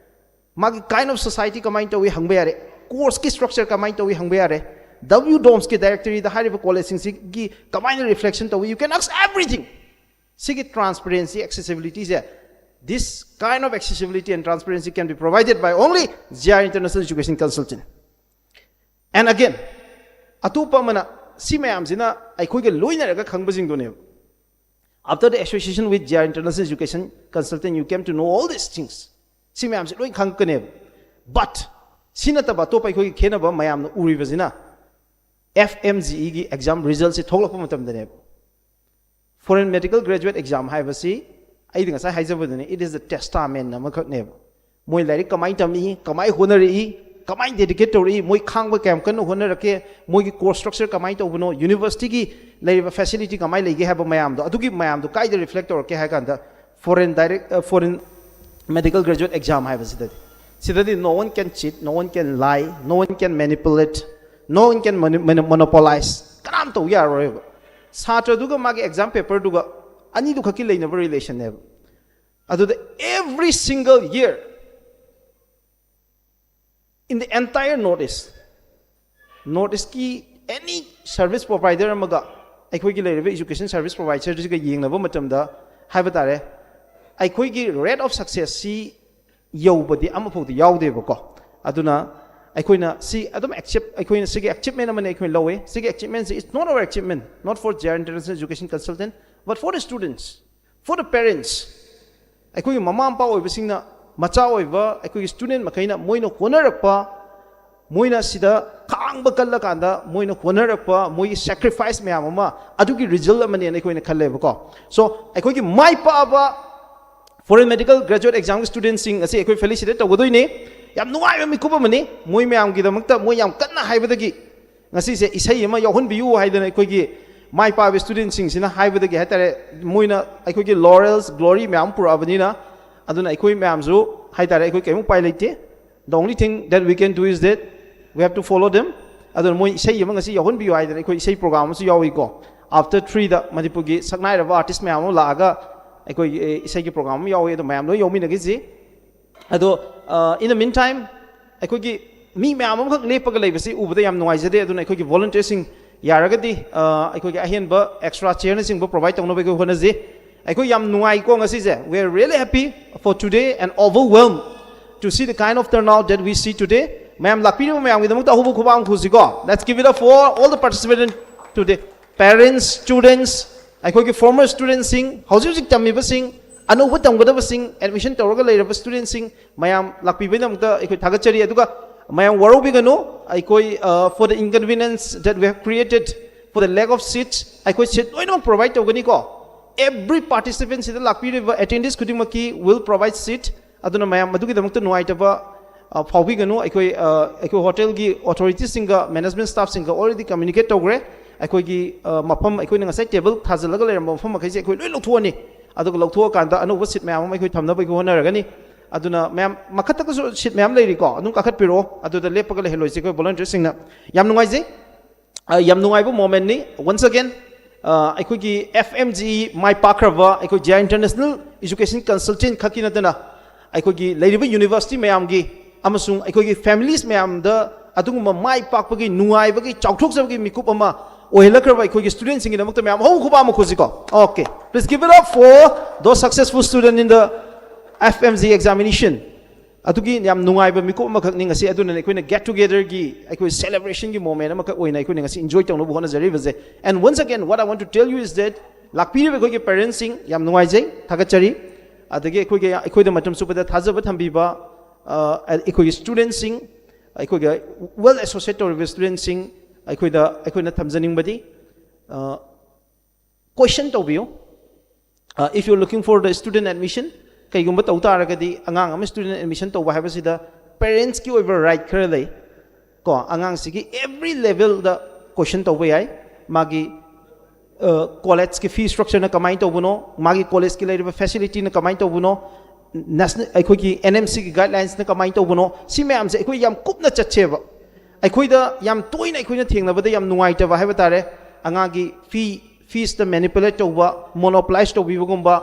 ꯃꯥꯒꯤ kind of society ꯀꯃꯥꯏꯅ ꯇꯧꯏ ꯍꯪꯕ ꯌꯥꯔꯦ꯫ Course ꯀꯤ structure ꯀꯃꯥꯏꯅ ꯇꯧꯏ ꯍꯪꯕ ꯌꯥꯔꯦ꯫ W dorms ꯀꯤ directory ꯗ ꯍꯥꯏꯔꯤꯕ college ꯁꯤꯡꯁꯤꯒꯤ ꯀꯃꯥꯏꯅ reflection ꯇꯧꯏ, you can ask everything. ꯁꯤꯒꯤ transparency, accessibility say, this kind of accessibility and transparency can be provided by only J R International Education Consultant. And again, ꯑꯇꯣꯞꯄ ꯑꯃꯅ, ꯁꯤ ꯃꯌꯥꯝꯁꯤꯅ ꯑꯩꯈꯣꯏꯒ ꯂꯣꯏꯅꯔꯒ ꯈꯪꯕꯁꯤꯡꯗꯨꯅꯦꯕ꯫ After the association with J R International Education Consultant, you came to know all these things. ꯁꯤ ꯃꯌꯥꯝꯁꯤ ꯂꯣꯏ ꯈꯪꯉꯛꯀꯅꯦꯕ꯫ But ꯁꯤ ꯅꯠꯇꯕ ꯑꯇꯣꯞꯄ ꯑꯩꯈꯣꯏꯒꯤ ꯈꯦꯠꯅꯕ ꯃꯌꯥꯝꯅ ꯎꯔꯤꯕꯁꯤꯅ, F M G E ꯒꯤ exam result ꯁꯤ ꯊꯣꯛꯂꯛꯄ ꯃꯇꯝꯗꯅꯦꯕ꯫ Foreign medical graduate exam ꯍꯥꯏꯕꯁꯤ ꯑꯩꯗꯤ ꯉꯁꯥꯏ ꯍꯥꯏꯖꯕꯗꯨꯅꯤ, it is a testament ꯑꯃꯈꯛꯅꯦꯕ꯫ ꯃꯣꯏ ꯂꯥꯏꯔꯤꯛ ꯀꯃꯥꯏꯅ ꯇꯝꯃꯤ, ꯀꯃꯥꯏꯅ ꯍꯣꯠꯅꯔꯛꯏ, ꯀꯃꯥꯏꯅ dedicate ꯇꯧꯔꯛꯏ, ꯃꯣꯏ ꯈꯥꯡꯕ ꯀꯌꯥꯝ ꯀꯟꯅ ꯍꯣꯠꯅꯔꯛꯀꯦ, ꯃꯣꯏꯒꯤ course structure ꯀꯃꯥꯏꯅ ꯇꯧꯕꯅꯣ, university ꯒꯤ ꯂꯩꯔꯤꯕ facility ꯀꯃꯥꯏꯅ ꯂꯩꯒꯦ ꯍꯥꯏꯕ ꯃꯌꯥꯝꯗꯣ, ꯑꯗꯨꯒꯤ ꯃꯌꯥꯝꯗꯣ ꯀꯥꯏꯗ reflect ꯇꯧꯔꯛꯀꯦ ꯍꯥꯏ ꯀꯥꯟꯗ, foreign direct foreign medical graduate exam ꯍꯥꯏꯕꯁꯤꯗꯗꯤ, ꯁꯤꯗꯗꯤ no one can cheat, no one can lie, no one can manipulate, no one can monopolize. ꯀꯅꯥꯝ ꯇꯧ ꯌꯥꯔꯔꯣꯏꯕ꯫ ꯁꯥꯇ꯭ꯔꯗꯨꯒ ꯃꯥꯒꯤ exam paper ꯗꯨꯒ ꯑꯅꯤꯗꯨ ꯈꯛꯀꯤ ꯂꯩꯅꯕ relation ꯅꯦꯕ꯫ ꯑꯗꯨꯗ every single year in the entire North East, North East ꯀꯤ any service provider ꯑꯃꯒ ꯑꯩꯈꯣꯏꯒꯤ ꯂꯩꯔꯤꯕ education service provider ꯁꯤꯒ ꯌꯦꯡꯅꯕ ꯃꯇꯝꯗ ꯍꯥꯏꯕ ꯇꯥꯔꯦ, ꯑꯩꯈꯣꯏꯒꯤ rate of success ꯁꯤ ꯌꯧꯕꯗꯤ ꯑꯃꯐꯥꯎꯗꯤ ꯌꯥꯎꯗꯦꯕꯀꯣ꯫ ꯑꯗꯨꯅ ꯑꯩꯈꯣꯏꯅ ꯁꯤ ꯑꯗꯨꯝ accept, ꯑꯩꯈꯣꯏꯅ ꯁꯤꯒꯤ achievement ꯑꯃꯅꯤ ꯑꯩꯈꯣꯏꯅ ꯂꯧꯋꯦ꯫ ꯁꯤꯒꯤ achievement ꯁꯤ is not our achievement, not for J R International Education Consultant, but for the students, for the parents. ꯑꯩꯈꯣꯏꯒꯤ ꯃꯃꯥ ꯃꯄꯥ ꯑꯣꯏꯕꯁꯤꯡꯅ, ꯃꯆꯥ ꯑꯣꯏꯕ ꯑꯩꯈꯣꯏꯒꯤ student ꯃꯈꯩꯅ ꯃꯣꯏꯅ ꯍꯣꯠꯅꯔꯛꯄ, ꯃꯣꯏꯅ ꯁꯤꯗ ꯈꯥꯡꯕ ꯀꯜꯂꯀꯥꯟꯗ ꯃꯣꯏꯅ ꯍꯣꯠꯅꯔꯛꯄ, ꯃꯣꯏꯒꯤ sacrifice ꯃꯌꯥꯝ ꯑꯃ, ꯑꯗꯨꯒꯤ result ꯑꯃꯅꯦꯅ ꯑꯩꯈꯣꯏꯅ ꯈꯜꯂꯦꯕꯀꯣ꯫ So ꯑꯩꯈꯣꯏꯒꯤ ꯃꯥꯏ ꯄꯥꯛꯑꯕ foreign medical graduate exam ꯒꯤ student ꯁꯤꯡ ꯑꯁꯤ ꯑꯩꯈꯣꯏ felicitate ꯇꯧꯒꯗꯣꯏꯅꯤ꯫ ꯌꯥꯝ ꯅꯨꯡꯉꯥꯏꯕ ꯃꯤꯀꯨꯞ ꯑꯃꯅꯤ꯫ ꯃꯣꯏ ꯃꯌꯥꯝꯒꯤꯗꯃꯛꯇ ꯃꯣꯏ ꯌꯥꯝ ꯀꯟꯅ ꯍꯥꯏꯕꯗꯒꯤ ꯉꯁꯤꯁꯦ ꯏꯁꯩ ꯑꯃ ꯌꯥꯎꯍꯟꯕꯤꯌꯨ ꯍꯥꯏꯗꯅ ꯑꯩꯈꯣꯏꯒꯤ ꯃꯥꯏ ꯄꯥꯛꯄ student ꯁꯤꯡꯁꯤꯅ ꯍꯥꯏꯕꯗꯒꯤ ꯍꯥꯏꯇꯥꯔꯦ, ꯃꯣꯏꯅ ꯑꯩꯈꯣꯏꯒꯤ laurels, glory ꯃꯌꯥꯝ ꯄꯨꯔꯛꯑꯕꯅꯤꯅ, ꯑꯗꯨꯅ ꯑꯩꯈꯣꯏ ꯃꯌꯥꯝꯁꯨ ꯍꯥꯏꯇꯥꯔꯦ, ꯑꯩꯈꯣꯏ ꯀꯔꯤꯝ ꯎꯄꯥꯏ ꯂꯩꯇꯦ꯫ The only thing that we can do is that we have to follow them. ꯑꯗꯨꯅ ꯃꯣꯏ ꯏꯁꯩ ꯑꯃ ꯉꯁꯤ ꯌꯥꯎꯍꯟꯕꯤꯌꯨ ꯍꯥꯏꯗꯅ ꯑꯩꯈꯣꯏ ꯏꯁꯩ program ꯑꯃꯁꯨ ꯌꯥꯎꯏꯀꯣ꯫ After three ꯗ ꯃꯅꯤꯄꯨꯔꯒꯤ ꯁꯛꯅꯥꯏꯔꯕ artist ꯃꯌꯥꯝ ꯑꯃ ꯂꯥꯛꯑꯒ ꯑꯩꯈꯣꯏꯒꯤ, ꯑꯦ, ꯏꯁꯩꯒꯤ program ꯑꯃ ꯌꯥꯎꯏ, ꯑꯗꯨ ꯃꯌꯥꯝ ꯂꯣꯏ ꯌꯥꯎꯃꯤꯟꯅꯈꯤꯁꯤ꯫ ꯑꯗꯣ, ꯑ, in the meantime, ꯑꯩꯈꯣꯏꯒꯤ ꯃꯤ ꯃꯌꯥꯝ ꯑꯃꯈꯛ ꯂꯦꯞꯄꯒ ꯂꯩꯕꯁꯤ ꯎꯕꯗ ꯌꯥꯝ ꯅꯨꯡꯉꯥꯏꯖꯗꯦ꯫ ꯑꯗꯨꯅ ꯑꯩꯈꯣꯏꯒꯤ volunteer ꯁꯤꯡ ꯌꯥꯔꯒꯗꯤ, ꯑ, ꯑꯩꯈꯣꯏꯒꯤ ꯑꯍꯦꯟꯕ extra chair ꯅꯆꯤꯡꯕ provide ꯇꯧꯅꯕ ꯑꯩꯈꯣꯏ ꯍꯣꯠꯅꯖꯩ꯫ ꯑꯩꯈꯣꯏ ꯌꯥꯝ ꯅꯨꯡꯉꯥꯏꯀꯣ ꯉꯁꯤꯁꯦ꯫ We are really happy for today and overwhelmed to see the kind of turnout that we see today. ꯃꯌꯥꯝ ꯂꯥꯛꯄꯤꯔꯤꯕ ꯃꯌꯥꯝꯒꯤꯗꯃꯛꯇ ꯑꯍꯧꯕ ꯈꯨꯕꯥꯛ ꯑꯃ ꯈꯨꯁꯤꯀꯣ꯫ Let's give it up for all the participants today. Parents, students, ꯑꯩꯈꯣꯏꯒꯤ former student ꯁꯤꯡ, ꯍꯧꯖꯤꯛ ꯍꯧꯖꯤꯛ ꯇꯝꯃꯤꯕꯁꯤꯡ, ꯑꯅꯧꯕ ꯇꯝꯒꯗꯕꯁꯤꯡ, admission ꯇꯧꯔꯒ ꯂꯩꯔꯕ ꯁ꯭ꯇꯨꯗꯦꯟꯁꯤꯡ ꯃꯌꯥꯝ ꯂꯥꯛꯄꯤꯕꯒꯤꯗꯃꯛꯇ ꯑꯩꯈꯣꯏ ꯊꯥꯒꯠꯆꯔꯤ꯫ ꯑꯗꯨꯒ ꯃꯌꯥꯝ ꯋꯥꯔꯧꯕꯤꯒꯅꯨ, ꯑꯩꯈꯣꯏ, uh, for the inconvenience that we have created for the lack of seats, ꯑꯩꯈꯣꯏ ꯁꯤꯠ ꯂꯣꯏꯅꯃꯛ ꯄ꯭ꯔꯣꯚꯥꯏꯗ ꯇꯧꯒꯅꯤꯀꯣ꯫ Every participant ꯁꯤꯗ ꯂꯥꯛꯄꯤꯔꯤꯕ ꯑꯦꯇꯦꯟꯗꯦꯟꯁ ꯈꯨꯗꯤꯡꯃꯛꯀꯤ will provide seat꯫ ꯑꯗꯨꯅ ꯃꯌꯥꯝ ꯃꯗꯨꯒꯤꯗꯃꯛꯇ ꯅꯨꯡꯉꯥꯏꯇꯕ, ꯑ, ꯐꯥꯎꯕꯤꯒꯅꯨ꯫ ꯑꯩꯈꯣꯏ, ꯑ, ꯑꯩꯈꯣꯏ ꯍꯣꯇꯦꯜꯒꯤ ꯑꯣꯊꯣꯔꯤꯇꯤꯁꯁꯤꯡꯒ ꯃꯦꯅꯦꯖꯃꯦꯟ ꯁ꯭ꯇꯥꯐꯁꯤꯡꯒ already communicate ꯇꯧꯈ꯭ꯔꯦ꯫ ꯑꯩꯈꯣꯏꯒꯤ, ꯑ, ꯃꯐꯝ, ꯑꯩꯈꯣꯏꯅ ꯉꯁꯥꯏ ꯇꯦꯕꯜ ꯊꯥꯖꯤꯜꯂꯒ ꯂꯩꯔꯝꯕ ꯃꯐꯝ ꯃꯈꯩꯁꯦ ꯑꯩꯈꯣꯏ ꯂꯣꯏ ꯂꯧꯊꯣꯛꯑꯅꯤ꯫ ꯑꯗꯨꯒ ꯂꯧꯊꯣꯛꯑꯀꯥꯟꯗ ꯑꯅꯧꯕ ꯁꯤꯠ ꯃꯌꯥꯝ ꯑꯃ ꯑꯩꯈꯣꯏ ꯊꯝꯅꯕ ꯑꯩꯈꯣꯏ ꯍꯣꯠꯅꯔꯒꯅꯤ꯫ ꯑꯗꯨꯅ ꯃꯌꯥꯝ ꯃꯈꯥꯇꯁꯨ ꯁꯤꯠ ꯃꯌꯥꯝ ꯂꯩꯔꯤꯀꯣ, ꯑꯗꯨꯝ ꯀꯥꯈꯠꯄꯤꯔꯛꯑꯣ꯫ ꯑꯗꯨꯗ ꯂꯦꯞꯄꯒ ꯂꯩꯍꯜꯂꯣꯏꯁꯤ ꯑꯩꯈꯣꯏ ꯚꯣꯂꯨꯟꯇꯤꯌꯔꯁꯤꯡꯅ꯫ ꯌꯥꯝ ꯅꯨꯡꯉꯥꯏꯖꯩ꯫ ꯑ, ꯌꯥꯝ ꯅꯨꯡꯉꯥꯏꯕ ꯃꯣꯃꯦꯟꯅꯤ꯫ Once again, ꯑ, ꯑꯩꯈꯣꯏꯒꯤ F M G ꯃꯥꯏ ꯄꯥꯛꯈ꯭ꯔꯕ ꯑꯩꯈꯣꯏ Jia International Education Consultant ꯈꯛꯀꯤ ꯅꯠꯇꯅ ꯑꯩꯈꯣꯏꯒꯤ ꯂꯩꯔꯤꯕ ꯌꯨꯅꯤꯚꯔꯁꯤꯇꯤ ꯃꯌꯥꯝꯒꯤ ꯑꯃꯁꯨꯡ ꯑꯩꯈꯣꯏꯒꯤ ꯐꯦꯃꯤꯂꯤꯁ ꯃꯌꯥꯝꯗ ꯑꯗꯨꯒꯨꯝꯕ ꯃꯥꯏ ꯄꯥꯛꯄꯒꯤ, ꯅꯨꯡꯉꯥꯏꯕꯒꯤ, ꯆꯥꯎꯊꯣꯛꯆꯕꯒꯤ ꯃꯤꯀꯨꯞ ꯑꯃ ꯑꯣꯏꯍꯜꯂꯛꯈ꯭ꯔꯕ ꯑꯩꯈꯣꯏꯒꯤ ꯁ꯭ꯇꯨꯗꯦꯟꯁꯤꯡꯒꯤꯗꯃꯛꯇ ꯃꯌꯥꯝ ꯑꯍꯧꯕ ꯈꯨꯕꯥꯛ ꯑꯃ ꯈꯨꯁꯤꯀꯣ꯫ Okay, please give it up for those successful student in the F M G examination꯫ ꯑꯗꯨꯒꯤ ꯌꯥꯝ ꯅꯨꯡꯉꯥꯏꯕ ꯃꯤꯀꯨꯞ ꯑꯃꯈꯛꯅꯤ ꯉꯁꯤ꯫ ꯑꯗꯨꯅꯅꯦ ꯑꯩꯈꯣꯏꯅ ꯒꯦꯠ ꯇꯨꯒꯦꯗꯔꯒꯤ, ꯑꯩꯈꯣꯏ ꯁꯦꯂꯦꯕ꯭ꯔꯦꯁꯟꯒꯤ ꯃꯣꯃꯦꯟ ꯑꯃꯈꯛ ꯑꯣꯏꯅ ꯑꯩꯈꯣꯏꯅ ꯉꯁꯤ ꯏꯟꯖꯣꯏ ꯇꯧꯅꯕ ꯍꯣꯠꯅꯖꯔꯤꯕꯁꯦ꯫ And once again, what I want to tell you is that ꯂꯥꯛꯄꯤꯔꯤꯕ ꯑꯩꯈꯣꯏꯒꯤ ꯄꯦꯔꯦꯟꯁꯁꯤꯡ ꯌꯥꯝ ꯅꯨꯡꯉꯥꯏꯖꯩ, ꯊꯥꯒꯠꯆꯔꯤ꯫ ꯑꯗꯒꯤ ꯑꯩꯈꯣꯏꯒꯤ, ꯑꯩꯈꯣꯏꯗ ꯃꯇꯝ ꯆꯨꯞꯄꯗ ꯊꯥꯖꯕ ꯊꯝꯕꯤꯕ, ꯑ, ꯑꯩꯈꯣꯏꯒꯤ ꯁ꯭ꯇꯨꯗꯦꯟꯁꯤꯡ, ꯑꯩꯈꯣꯏꯒ ꯋꯦꯜ ꯑꯦꯁꯣꯁꯤꯌꯦꯠ ꯇꯧꯔꯤꯕ ꯁ꯭ꯇꯨꯗꯦꯟꯁꯤꯡ, ꯑꯩꯈꯣꯏꯗ, ꯑꯩꯈꯣꯏꯅ ꯊꯝꯖꯅꯤꯡꯕꯗꯤ, ꯑ, ꯀꯣꯏꯁꯟ ꯇꯧꯕꯤꯌꯨ꯫ Uh, if you're looking for the student admission, ꯀꯩꯒꯨꯝꯕ ꯇꯧ ꯇꯥꯔꯒꯗꯤ ꯑꯉꯥꯡ ꯑꯃ ꯁ꯭ꯇꯨꯗꯦꯟ ꯑꯦꯗꯃꯤꯁꯟ ꯇꯧꯕ ꯍꯥꯏꯕꯁꯤꯗ ꯄꯦꯔꯦꯟꯁꯀꯤ ꯑꯣꯏꯕ ꯔꯥꯏꯠ ꯈꯔ ꯂꯩ ꯀꯣ꯫ ꯑꯉꯥꯡꯁꯤꯒꯤ ꯑꯦꯚ꯭ꯔꯤ ꯂꯦꯚꯦꯜꯗ ꯀꯣꯏꯁꯟ ꯇꯧꯕ ꯌꯥꯏ꯫ ꯃꯥꯒꯤ, ꯑ, ꯀꯣꯂꯦꯖꯀꯤ ꯐꯤ ꯁ꯭ꯇ꯭ꯔꯛꯆꯔꯅ ꯀꯃꯥꯏꯅ ꯇꯧꯕꯅꯣ, ꯃꯥꯒꯤ ꯀꯣꯂꯦꯖꯀꯤ ꯂꯩꯔꯤꯕ ꯐꯦꯁꯤꯂꯤꯇꯤꯅ ꯀꯃꯥꯏꯅ ꯇꯧꯕꯅꯣ, ꯅꯦꯁꯅꯦꯜ, ꯑꯩꯈꯣꯏꯒꯤ N M Cꯒꯤ ꯒꯥꯏꯗꯂꯥꯏꯟꯁꯅ ꯀꯃꯥꯏꯅ ꯇꯧꯕꯅꯣ, ꯁꯤ ꯃꯌꯥꯝꯁꯦ ꯑꯩꯈꯣꯏ ꯌꯥꯝ ꯀꯨꯞꯅ ꯆꯠꯁꯦꯕ꯫ ꯑꯩꯈꯣꯏꯗ ꯌꯥꯝ ꯇꯣꯏꯅ ꯑꯩꯈꯣꯏꯅ ꯊꯦꯡꯅꯕꯗ ꯌꯥꯝ ꯅꯨꯡꯉꯥꯏꯇꯕ ꯍꯥꯏꯕ ꯇꯥꯔꯦ, ꯑꯉꯥꯡꯒꯤ ꯐꯤ, ꯐꯤꯁꯇ ꯃꯦꯅꯤꯄꯨꯂꯦꯠ ꯇꯧꯕ, ꯃꯣꯅꯣꯄꯣꯂꯥꯏꯁ ꯇꯧꯕꯤꯕꯒꯨꯝꯕ꯫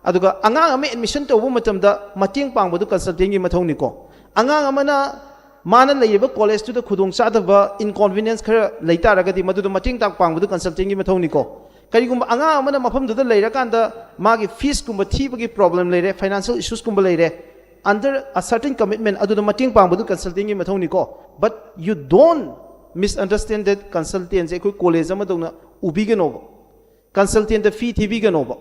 ꯑꯗꯨꯒ ꯑꯉꯥꯡ ꯑꯃ ꯑꯦꯗꯃꯤꯁꯟ ꯇꯧꯕ ꯃꯇꯝꯗ ꯃꯇꯦꯡ ꯄꯥꯡꯕꯗꯨ ꯀꯟꯁꯜꯇꯦꯟꯒꯤ ꯃꯊꯧꯅꯤꯀꯣ꯫ ꯑꯉꯥꯡ ꯑꯃꯅ ꯃꯥꯅ ꯂꯩꯔꯤꯕ ꯀꯣꯂꯦꯖꯇꯨꯗ ꯈꯨꯗꯣꯡꯆꯥꯗꯕ, ꯏꯟꯀꯣꯟꯚꯤꯅꯤꯌꯟꯁ ꯈꯔ ꯂꯩ ꯇꯥꯔꯒꯗꯤ ꯃꯗꯨꯗ ꯃꯇꯦꯡ ꯇꯥꯡ ꯄꯥꯡꯕꯗꯨ ꯀꯟꯁꯜꯇꯦꯟꯒꯤ ꯃꯊꯧꯅꯤꯀꯣ꯫ ꯀꯔꯤꯒꯨꯝꯕ ꯑꯉꯥꯡ ꯑꯃꯅ ꯃꯐꯝꯗꯨꯗ ꯂꯩꯔꯀꯥꯟꯗ ꯃꯥꯒꯤ ꯐꯤꯁꯀꯨꯝꯕ ꯊꯤꯕꯒꯤ ꯄ꯭ꯔꯣꯕ꯭ꯂꯦꯝ ꯂꯩꯔꯦ, ꯐꯥꯏꯅꯥꯟꯁꯤꯌꯦꯜ ꯏꯁꯨꯁꯀꯨꯝꯕ ꯂꯩꯔꯦ, under a certain commitment, ꯑꯗꯨꯗ ꯃꯇꯦꯡ ꯄꯥꯡꯕꯗꯨ ꯀꯟꯁꯜꯇꯦꯟꯒꯤ ꯃꯊꯧꯅꯤꯀꯣ꯫ But you don't misunderstand that ꯀꯟꯁꯜꯇꯦꯟꯁꯦ ꯑꯩꯈꯣꯏ ꯀꯣꯂꯦꯖ ꯑꯃꯗꯧꯅ ꯎꯕꯤꯒꯅꯣꯕ꯫ ꯀꯟꯁꯜꯇꯦꯟꯗ ꯐꯤ ꯊꯤꯕꯤꯒꯅꯣꯕ꯫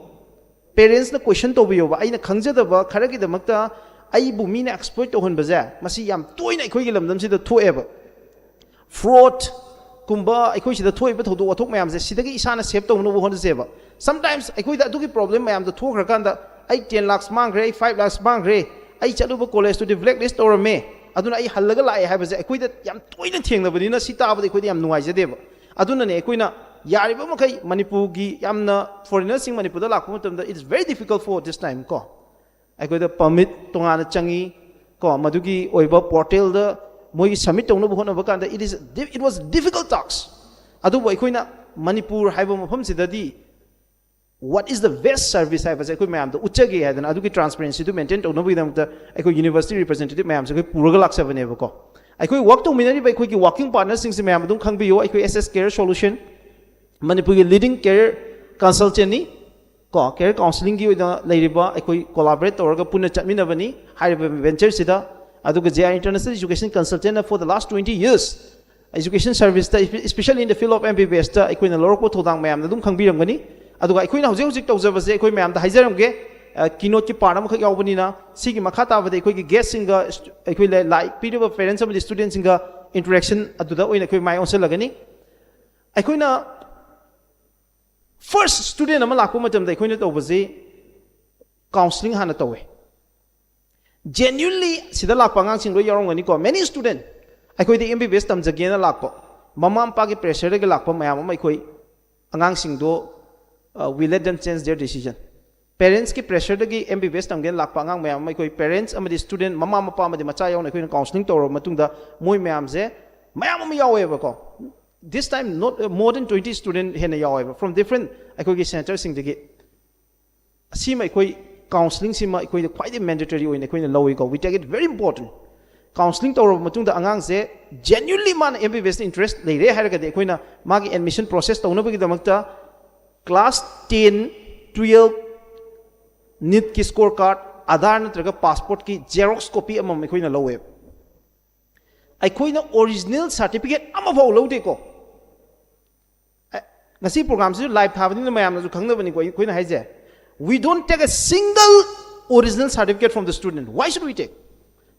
Parentsꯅ question ꯇꯧꯕꯤꯌꯣꯕ, ꯑꯩꯅ ꯈꯪꯖꯗꯕ ꯈꯔꯒꯤꯗꯃꯛꯇ ꯑꯩꯕꯨ ꯃꯤꯅ exploit ꯇꯧꯍꯟꯕꯁꯦ ꯃꯁꯤ ꯌꯥꯝ ꯇꯣꯏꯅ ꯑꯩꯈꯣꯏꯒꯤ ꯂꯝꯗꯝꯁꯤꯗ ꯊꯣꯛꯑꯦꯕ꯫ Fraudꯀꯨꯝꯕ ꯑꯩꯈꯣꯏ ꯁꯤꯗ ꯊꯣꯛꯏꯕ ꯊꯧꯗꯣꯛ ꯋꯥꯊꯣꯛ ꯃꯌꯥꯝꯁꯦ ꯁꯤꯗꯒꯤ ꯏꯁꯥꯅ save ꯇꯧꯅꯕ ꯍꯣꯠꯅꯁꯦꯕ꯫ Sometimes ꯑꯩꯈꯣꯏꯗ ꯑꯗꯨꯒꯤ problem ꯃꯌꯥꯝꯗꯣ ꯊꯣꯛꯈ꯭ꯔꯀꯥꯟꯗ ꯑꯩ ten lakhs ꯃꯥꯡꯈ꯭ꯔꯦ, ꯑꯩ five lakhs ꯃꯥꯡꯈ꯭ꯔꯦ, ꯑꯩ ꯆꯠꯂꯨꯕ collegeꯇꯨꯗꯤ blacklist ꯇꯧꯔꯝꯃꯦ, ꯑꯗꯨꯅ ꯑꯩ ꯍꯜꯂꯒ ꯂꯥꯛꯑꯦ ꯍꯥꯏꯕꯁꯦ ꯑꯩꯈꯣꯏꯗ ꯌꯥꯝ ꯇꯣꯏꯅ ꯊꯦꯡꯅꯕꯅꯤꯅ ꯁꯤ ꯇꯥꯕꯗ ꯑꯩꯈꯣꯏꯗ ꯌꯥꯝ ꯅꯨꯡꯉꯥꯏꯖꯗꯦꯕ꯫ ꯑꯗꯨꯅꯅꯦ ꯑꯩꯈꯣꯏꯅ ꯌꯥꯔꯤꯕ ꯃꯈꯩ ꯃꯅꯤꯄꯨꯔꯒꯤ ꯌꯥꯝꯅ foreignerꯁꯤꯡ ꯃꯅꯤꯄꯨꯔꯗ ꯂꯥꯛꯄ ꯃꯇꯝꯗ it's very difficult for this time ꯀꯣ꯫ ꯑꯩꯈꯣꯏꯗ permit ꯇꯣꯉꯥꯟꯅ ꯆꯪꯉꯤ ꯀꯣ, ꯃꯗꯨꯒꯤ ꯑꯣꯏꯕ portalꯗ ꯃꯣꯏꯒꯤ submit ꯇꯧꯅꯕ ꯍꯣꯠꯅꯕ ꯀꯥꯟꯗ it is, it was difficult task꯫ ꯑꯗꯨꯕꯨ ꯑꯩꯈꯣꯏꯅ ꯃꯅꯤꯄꯨꯔ ꯍꯥꯏꯕ ꯃꯐꯝꯁꯤꯗꯗꯤ what is the best service ꯍꯥꯏꯕꯁꯦ ꯑꯩꯈꯣꯏ ꯃꯌꯥꯝꯗ ꯎꯠꯆꯒꯦ ꯍꯥꯏꯗꯅ ꯑꯗꯨꯒꯤ transparencyꯗꯨ maintain ꯇꯧꯅꯕꯒꯤꯗꯃꯛꯇ ꯑꯩꯈꯣꯏ university representative ꯃꯌꯥꯝꯁꯦ ꯑꯩꯈꯣꯏ ꯄꯨꯔꯒ ꯂꯥꯛꯆꯕꯅꯦꯕꯀꯣ꯫ ꯑꯩꯈꯣꯏ work ꯇꯧꯃꯤꯟꯅꯔꯤꯕ ꯑꯩꯈꯣꯏꯒꯤ working partnerꯁꯤꯡꯁꯦ ꯃꯌꯥꯝ ꯑꯗꯨꯝ ꯈꯪꯕꯤꯌꯨ, ꯑꯩꯈꯣꯏ S S Career Solution, ꯃꯅꯤꯄꯨꯔꯒꯤ leading career consultantꯅꯤ ꯀꯣ, career counselingꯒꯤ ꯑꯣꯏꯅ ꯂꯩꯔꯤꯕ ꯑꯩꯈꯣꯏ collaborate ꯇꯧꯔꯒ ꯄꯨꯟꯅ ꯆꯠꯃꯤꯟꯅꯕꯅꯤ ꯍꯥꯏꯔꯤꯕ ventureꯁꯤꯗ꯫ ꯑꯗꯨꯒ J I International Education Consultantꯅ for the last twenty years education serviceꯇ, especially in the field of M B B Sꯇ ꯑꯩꯈꯣꯏꯅ ꯂꯧꯔꯛꯄ ꯊꯧꯗꯥꯡ ꯃꯌꯥꯝꯅ ꯑꯗꯨꯝ ꯈꯪꯕꯤꯔꯝꯒꯅꯤ꯫ ꯑꯗꯨꯒ ꯑꯩꯈꯣꯏꯅ ꯍꯧꯖꯤꯛ ꯍꯧꯖꯤꯛ ꯇꯧꯖꯕꯁꯦ ꯑꯩꯈꯣꯏ ꯃꯌꯥꯝꯗ ꯍꯥꯏꯖꯔꯝꯒꯦ, keynoteꯀꯤ part ꯑꯃꯈꯛ ꯌꯥꯎꯕꯅꯤꯅ ꯁꯤꯒꯤ ꯃꯈꯥ ꯇꯥꯕꯗ ꯑꯩꯈꯣꯏꯒꯤ guestꯁꯤꯡꯒ ꯑꯩꯈꯣꯏ ꯂꯥꯏꯔꯤꯛ ꯄꯤꯔꯤꯕ parents ꯑꯃꯗꯤ studentꯁꯤꯡꯒ interaction ꯑꯗꯨꯗ ꯑꯣꯏꯅ ꯑꯩꯈꯣꯏ ꯃꯥꯏ ꯑꯣꯟꯁꯤꯜꯂꯒꯅꯤ꯫ ꯑꯩꯈꯣꯏꯅ first student ꯑꯃ ꯂꯥꯛꯄ ꯃꯇꯝꯗ ꯑꯩꯈꯣꯏꯅ ꯇꯧꯕꯁꯤ counselling ꯍꯥꯟꯅ ꯇꯧꯋꯦ꯫ Genuinely ꯁꯤꯗ ꯂꯥꯛꯄ ꯑꯉꯥꯡꯁꯤꯡ ꯂꯣꯏ ꯌꯥꯎꯔꯝꯒꯅꯤꯀꯣ꯫ Many student ꯑꯩꯈꯣꯏꯗ M B B S ꯇꯝꯖꯒꯦꯅ ꯂꯥꯛꯄ, ꯃꯃꯥ ꯃꯄꯥꯒꯤ pressureꯗꯒꯤ ꯂꯥꯛꯄ ꯃꯌꯥꯝ ꯑꯃ ꯑꯩꯈꯣꯏ ꯑꯉꯥꯡꯁꯤꯡꯗꯣ, uh, we let them change their decision꯫ Parentsꯀꯤ pressureꯗꯒꯤ M B B S ꯇꯝꯒꯦꯅ ꯂꯥꯛꯄ ꯑꯉꯥꯡ ꯃꯌꯥꯝ ꯑꯃ ꯑꯩꯈꯣꯏ parents ꯑꯃꯗꯤ student, ꯃꯃꯥ ꯃꯄꯥ ꯑꯃꯗꯤ ꯃꯆꯥ ꯌꯥꯎꯅ ꯑꯩꯈꯣꯏꯅ counselling ꯇꯧꯔꯕ ꯃꯇꯨꯡꯗ ꯃꯣꯏ ꯃꯌꯥꯝꯁꯦ ꯃꯌꯥꯝ ꯑꯃ ꯌꯥꯎꯋꯦꯕꯀꯣ꯫ This time not, uh, more than twenty student ꯍꯦꯟꯅ ꯌꯥꯎꯋꯦꯕ from different ꯑꯩꯈꯣꯏꯒꯤ centreꯁꯤꯡꯗꯒꯤ꯫ ꯑꯁꯤꯃ ꯑꯩꯈꯣꯏ counselling ꯁꯤꯃ ꯑꯩꯈꯣꯏꯗ ꯈ꯭ꯋꯥꯏꯗꯒꯤ mandatory ꯑꯣꯏꯅ ꯑꯩꯈꯣꯏꯅ ꯂꯧꯏꯀꯣ, we take it very important꯫ Counselling ꯇꯧꯔꯕ ꯃꯇꯨꯡꯗ ꯑꯉꯥꯡꯁꯦ genuinely ꯃꯥꯅ M B B S interest ꯂꯩꯔꯦ ꯍꯥꯏꯔꯒꯗꯤ ꯑꯩꯈꯣꯏꯅ ꯃꯥꯒꯤ admission process ꯇꯧꯅꯕꯒꯤꯗꯃꯛꯇ class ten, twelve, NEETꯀꯤ score card, Aadhaar ꯅꯠꯇ꯭ꯔꯒ passportꯀꯤ xerox copy ꯑꯃꯃꯝ ꯑꯩꯈꯣꯏꯅ ꯂꯧꯋꯦꯕ꯫ ꯑꯩꯈꯣꯏꯅ original certificate ꯑꯃꯐꯥꯎ ꯂꯧꯗꯦꯀꯣ꯫ ꯑꯦ, ꯉꯁꯤ programꯁꯤꯁꯨ live ꯊꯥꯕꯅꯤꯅ ꯃꯌꯥꯝꯅꯁꯨ ꯈꯪꯅꯕꯅꯤꯀꯣ ꯑꯩꯈꯣꯏꯅ ꯍꯥꯏꯁꯦ꯫ We don't take a single original certificate from the student. Why should we take?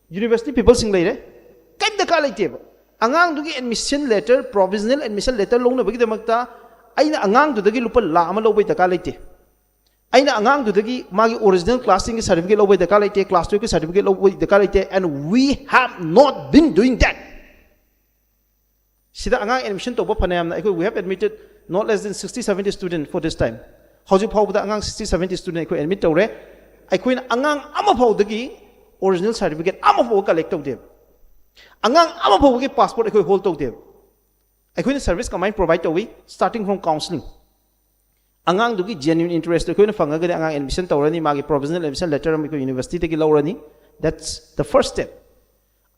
University peopleꯁꯤꯡ ꯂꯩꯔꯦ, ꯀꯔꯤꯝ ꯗꯔꯀꯥꯔ ꯂꯩꯇꯦꯕ꯫ ꯑꯉꯥꯡꯗꯨꯒꯤ admission letter, provisional admission letter ꯂꯧꯅꯕꯒꯤꯗꯃꯛꯇ ꯑꯩꯅ ꯑꯉꯥꯡꯗꯨꯗꯒꯤ ꯂꯨꯄꯥ ꯂꯥꯈ ꯑꯃ ꯂꯧꯕꯩ ꯗꯔꯀꯥꯔ ꯂꯩꯇꯦ꯫ ꯑꯩꯅ ꯑꯉꯥꯡꯗꯨꯗꯒꯤ ꯃꯥꯒꯤ original class tenꯒꯤ certificate ꯂꯧꯕꯩ ꯗꯔꯀꯥꯔ ꯂꯩꯇꯦ, class twelveꯀꯤ certificate ꯂꯧꯕꯩ ꯗꯔꯀꯥꯔ ꯂꯩꯇꯦ, and we have not been doing that. ꯁꯤꯗ ꯑꯉꯥꯡ admission ꯇꯧꯕ ꯐꯅꯌꯥꯝꯅ ꯑꯩꯈꯣꯏ, we have admitted not less than sixty seventy student for this time. ꯍꯧꯖꯤꯛ ꯐꯥꯎꯕꯗ ꯑꯉꯥꯡ sixty seventy student ꯑꯩꯈꯣꯏ admit ꯇꯧꯔꯦ꯫ ꯑꯩꯈꯣꯏꯅ ꯑꯉꯥꯡ ꯑꯃ ꯐꯥꯎꯗꯒꯤ original certificate ꯑꯃ ꯐꯥꯎꯕ collect ꯇꯧꯗꯦꯕ꯫ ꯑꯉꯥꯡ ꯑꯃ ꯐꯥꯎꯕꯒꯤ passport ꯑꯩꯈꯣꯏ hold ꯇꯧꯗꯦꯕ꯫ ꯑꯩꯈꯣꯏꯅ service ꯀꯃꯥꯏꯅ provide ꯇꯧꯏ? Starting from counselling. ꯑꯉꯥꯡꯗꯨꯒꯤ genuine interest ꯑꯩꯈꯣꯏꯅ ꯐꯪꯉꯒꯗꯤ ꯑꯉꯥꯡ admission ꯇꯧꯔꯅꯤ, ꯃꯥꯒꯤ provisional admission letter ꯑꯃ ꯑꯩꯈꯣꯏ universityꯗꯒꯤ ꯂꯧꯔꯅꯤ꯫ That's the first step.